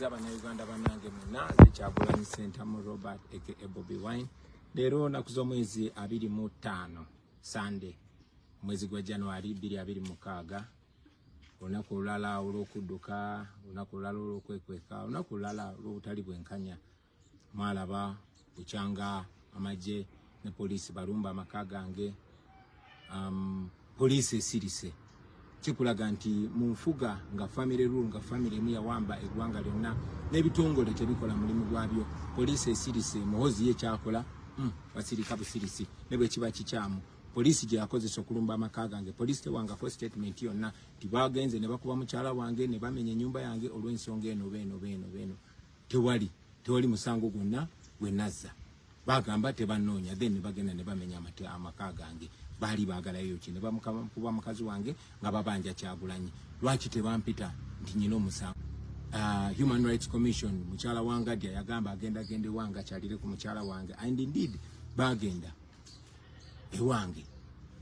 Bannayuganda bannange mwenna, nze Kyagulanyi Ssentamu Robert aka Bobi Wine. Leero naku z'omwezi 25, Sunday, omwezi gwa January 2026. Olunaku olulala olw'okudduka, olunaku olulala olw'okwekweka, olunaku olulala olw'obutali bwenkanya. Mwalaba bukyanga amagye ne poliisi balumba amaka gange. Poliisi esirise, kikulaga nti mu nfuga nga family rule, nga family emu yawamba eggwanga lyonna, n'ebitongole tebikola mulimu gwabyo. Poliisi esirise. Muhozi ye kyakola, basirika busirisi ne bwe kiba kikyamu. Poliisi gye yakozesa okulumba amaka gange, poliisi tewangako statement yonna nti bagenze ne bakuba mukyala wange ne bamenya ennyumba yange olw'ensonga eno beeno beeno beeno. Tewali, tewali musango gwonna gwe nazza. Bagamba tebanoonya, then ne bagenda ne bamenya amaka gange. Baali baagalayo ki? Ne bamukuba mukazi wange nga babanja Kyagulanyi. Lwaki tebampita nti nyina omusango? Human Rights Commission, mukyala Wangadya yagamba agenda genda ewange akyalire ku mukyala wange, and indeed bagenda ewange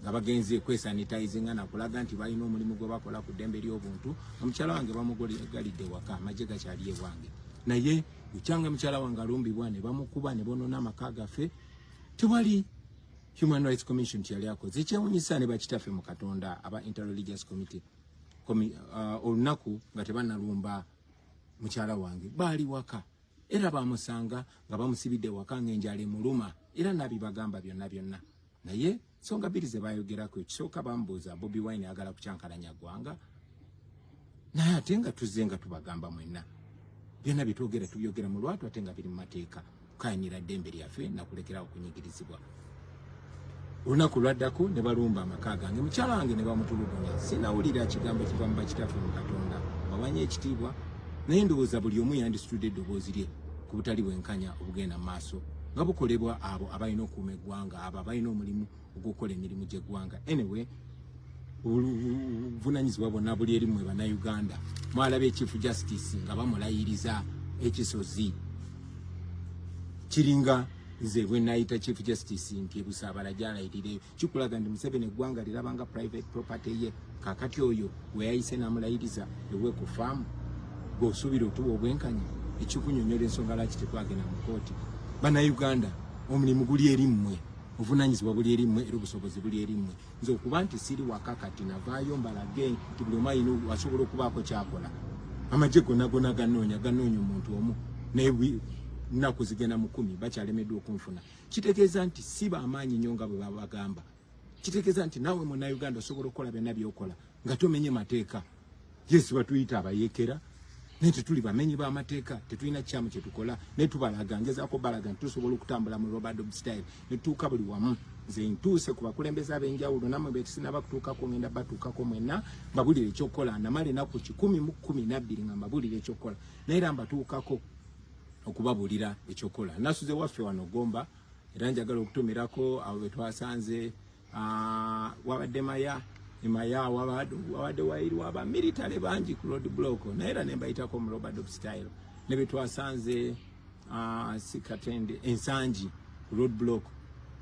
nga bagenze kwesanitizinga nakulaga nti balina omulimu gwe bakola ku ddembe ly'obuntu. Omukyala wange bamugalidde waka, amagye gakyali ewange, naye bukyanga mukyala wange alumbibwa ne bamukuba ne bonoona amaka gaffe, tewali Human Rights Commission tiyali akoze. Ekyewunyisa, ne bakitaffe mu Katonda aba Interreligious Committee olunaku nga tebanalumba mukyala wange baali waka, era bamusanga nga bamusibidde waka ng'enjala emuluma, era nabibagamba byonna byonna. Naye nsonga bbiri ze bayogerako. Ekisooka bambuuza, "Bobi Wine ayagala kukyankalanya ggwanga?" Naye ate nga tuzze nga tubagamba mwenna, byonna byetwogera tubyogera mu lwatu ate nga biri mu mateeka, kukayanira ddembe lyaffe nakulekerawo okunyigirizibwa. Olunaku lwaddako ne balumba amaka gange, mukyala wange ne bamutulugunya. Sinawulira kigambo kiva mu bakitaffe mu Katonda, bawanye ekitiibwa, naye ndowooza buli omu yandisitudde eddoboozi lye ku butali bwenkanya obugenda mu maaso nga bukolebwa abo abalina okuuma eggwanga, abo abalina omulimu ogw'okukola emirimu gy'eggwanga. Anyway, obuvunanyizibwa bwonna buli eri mmwe Bannayuganda. Mwalabye Chief Justice nga bamulayiriza ekisozi, kiringa nze bwe nayita Chief Justice nti ebusaabala gyalayirireyo. Kikulaga nti Museveni eggwanga lirabanga private property ye. Kakati oyo we yayise n'amulayiriza ewe ku faamu, gweosuubira otuwa obwenkanya? Ekikunyonyola ensonga lwaki tetwagenda mu kooti. Bannayuganda, omulimu guli eri mmwe, obuvunanyizibwa buli eri mmwe, era obusobozi buli eri mmwe. Nze okuba nti siri waka kati, navaayo mbalage nti buli omu alina asobola okubaako kyakola. Amagye gonna gonna ganoonya, ganoonya omuntu omu, naye nnaku zigenda mu 10 bakyalemeddwa okunfuna. Kitegeeza nti si bamaanyi nnyo nga bwe babagamba. Kitegeeza nti naawe Munnayuganda osobola okukola byonna byokola nga tomenye mateeka. Yes, batuyita abayeekera, naye tetuli bamenyi b'amateeka, tetulina kyamu kyetukola, naye tubalaga, ngezaako balaga nti tusobola okutambula mu rope-a-dope style ne tutuuka buli wamu. Nze ntuuse ku bakulembeze ab'enjawulo, nammwe betusinaba kutuukako, ngenda batuukako mwenna mbabulire ekyokukola. Namala enaku 112 nga mbabulire ekyokukola, naye era mbatuukako okubabuulira ekyokukola. Nasuze waffe wano Gomba, era njagala okutumirako abo betwasanze. Wabadde maya emaya, wabadde wayirwa abamilitale bangi ku road block, naye era nembayitako mu rope-a-dope style. Ne betwasanze sikatende ensangi ku road block,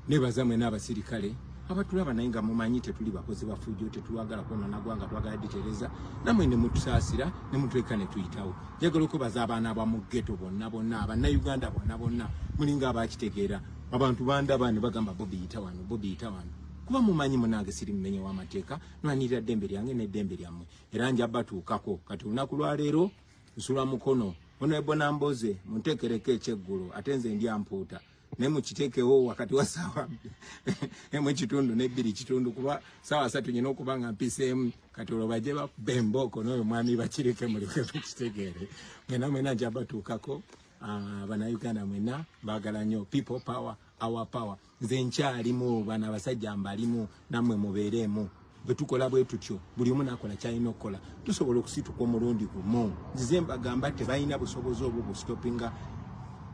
nebaza mwena abasirikale abatulaba, naye nga mumanyi tetuli bakozi bafujjo, tetwagala kwonona gwanga, twagala ditereza, namwe ne mutusaasira ne mutuleka ne tuyitawo. Njagala okwebaza abaana ba mu ghetto bonna bonna, Abannayuganda bonna bonna, mulinga abakitegeera. Abantu bandaba ne bagamba, "Bobi, yita wano, Bobi, yita wano," kuba mumanyi munange siri mumenye w'amateeka, nwanirira ddembe lyange n'eddembe lyammwe, era nja batuukako. Kati olunaku lwaleero nsula Mukono. Honorable Namboze, munteekereko ekyeggulo, ate nze ndya mpuuta, naye mukiteekewo wakati wa saawa 1:30 ne 2:15, kuba saawa 3 nyina okuba nga mpiseemu. Kati olwo bajje bakuba embooko n'oyo mwami bakireke, muleke mukitegeere. Mwena mwena nja batuukako. Bannayuganda mwena baagala nnyo. People power, our power. Nze nkyalimu, bano abasajja mbalimu, nammwe mubeereemu. Bwe tukola bwe tutyo, buli omu nakola kyalina okukola, tusobola okusituka omulundi gumu. Nzize mbagamba, tebalina busobozi obwo busitopinga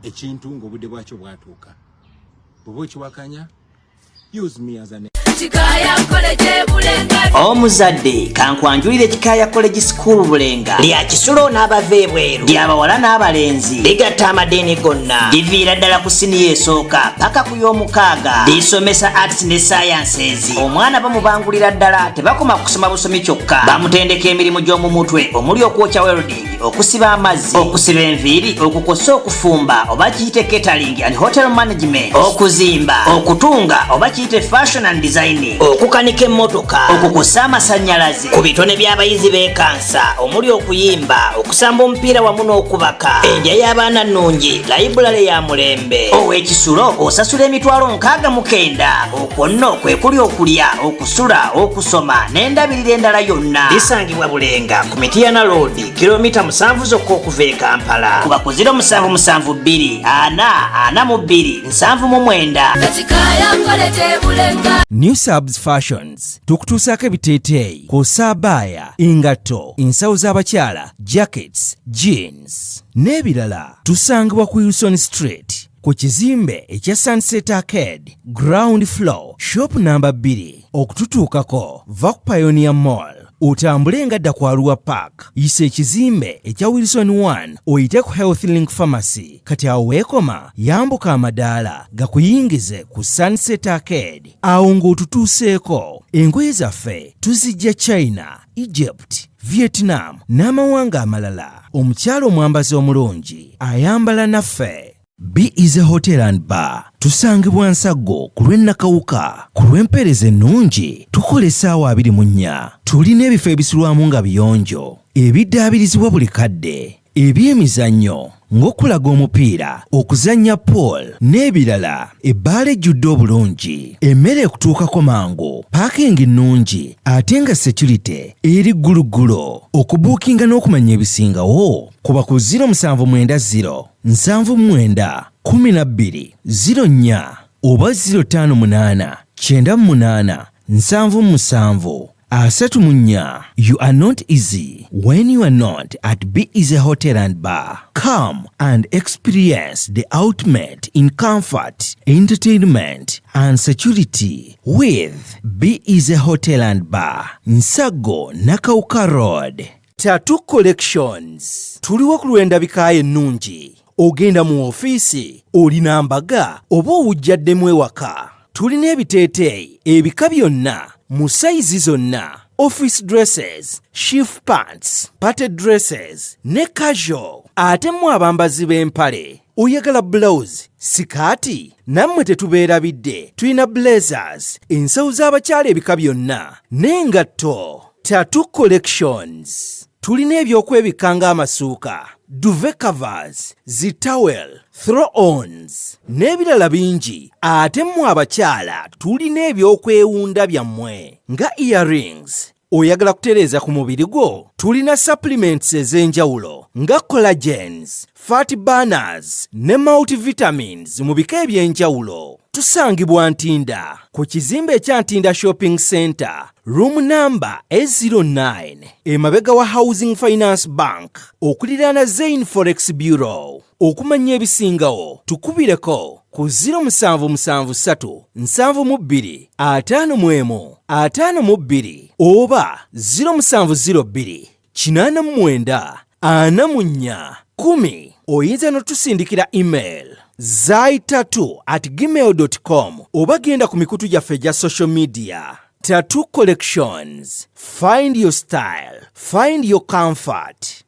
ekintu ng'obudde bwakyo bwatuuka. Bw'oba okiwakanya, use me as an Omuzadde kankwanjulire Kikaaya College School Bulenga, lya kisulo n'abava ebweru, lyabawala n'abalenzi, ligatta amadiini gonna, liviira ddala ku siniya esooka paka ku y'omukaaga, lisomesa arts ne sciences. Omwana bamubangulira ddala, tebakoma kusoma busomi kyokka, bamutendeka emirimu gy'omu mutwe omuli okwokya, welding, okusiba amazzi, okusiba enviiri, okukosa, okufumba oba kiyite catering and hotel management, okuzimba, okutunga oba kiyite fashion and designing, okukanika emmotoka, okukusa amasannyalaze. Ku bitone by'abayizi b'ekansa omuli okuyimba, okusamba omupiira wamu n'okubaka. Endya y'abaana nnungi, layibulale ya mulembe. Ow'ekisulo osasula 690,000. Okwo nno kwe kuli okulya, okusula, okusoma n'endabirira endala yonna. Lisangibwa Bulenga ku Mitiyana Road, kilomita 7 zokka okuva e Kampala. Kuba ku 0772 442 79. New Subs Fashions tukutuusaako ebiteeteeyi kw'ossa abaaya, engatto, ensawo z'abakyala, jackets, jeans n'ebirala. Tusangibwa ku Wilson Street ku kizimbe ekya Sunset Arcade, ground floor, shop namba 2. Okututuukako, va ku Pioneer Mall otambule nga dda ku Arua Park, yisa ekizimbe ekya Wilson 1, oyite ku Health Link Pharmacy. Kati awo weekoma, yambuka amadaala gakuyingize ku Sunset Arcade. Awo ng'otutuuseeko. Engoye zaffe tuzijja China, Egypt, Vietnam n'amawanga amalala. Omukyala omwambazi omulungi ayambala naffe. Be Easy Hotel and Bar, tusangibwa Nsaggo ku lw'e Nakawuka. Ku lw'empeereza ennungi tukola essaawa 24. Tulina ebifo ebisulwamu nga biyonjo, ebiddaabirizibwa buli kadde, ebyemizannyo ng'okulaga omupiira, okuzannya pool n'ebirala. Ebbaala ejjudde obulungi, emmere ekutuukako mangu, parking nnungi ate nga security eri gguluggulo. Okubuukinga n'okumanya ebisingawo, kuba ku 0790 79 12 04 oba 058 98 77 34. You are not easy when you are not at Be Easy Hotel and Bar. Come and experience the ultimate in comfort, entertainment and security with Be Easy Hotel and Bar, Nsaggo, Nakawuka Road. Tattoo Collections, tuliwo ku lw'endabikayo ennungi. Ogenda mu ofiisi, olina mbaga oba owujjaddemu ewaka, tulina ebiteeteeyi ebika byonna mu sayizi zonna, office dresses, shift pants, party dresses ne casual. Ate mu abambazi b'empale, oyagala blouse, sikaati, nammwe tetubeerabidde. Tulina blazers, ensawo z'abakyala ebika byonna n'engatto. Tattoo Collections, tulina ebyokwebikka ng'amasuuka, duvet covers, zi towel, throw-ons n'ebirala bingi. Ate mmwe abakyala, tulina ebyokwewunda byammwe nga earrings. Oyagala kutereeza ku mubiri gwo? Tulina supplements ez'enjawulo nga collagens, fat burners ne multivitamins mu bika eby'enjawulo. Tusangibwa Ntinda ku kizimbe ekya Ntinda Shopping Center, room number A09, emabega wa Housing Finance Bank, okuliraana Zain Forex Bureau. Okumanya ebisingawo, tukubireko ku 0773 72 51 52 oba 0702 89 44 10. Oyinza n'otusindikira email zaitatu@gmail com oba genda ku mikutu gyaffe egya social media. Tattoo Collections, find your style, find your comfort.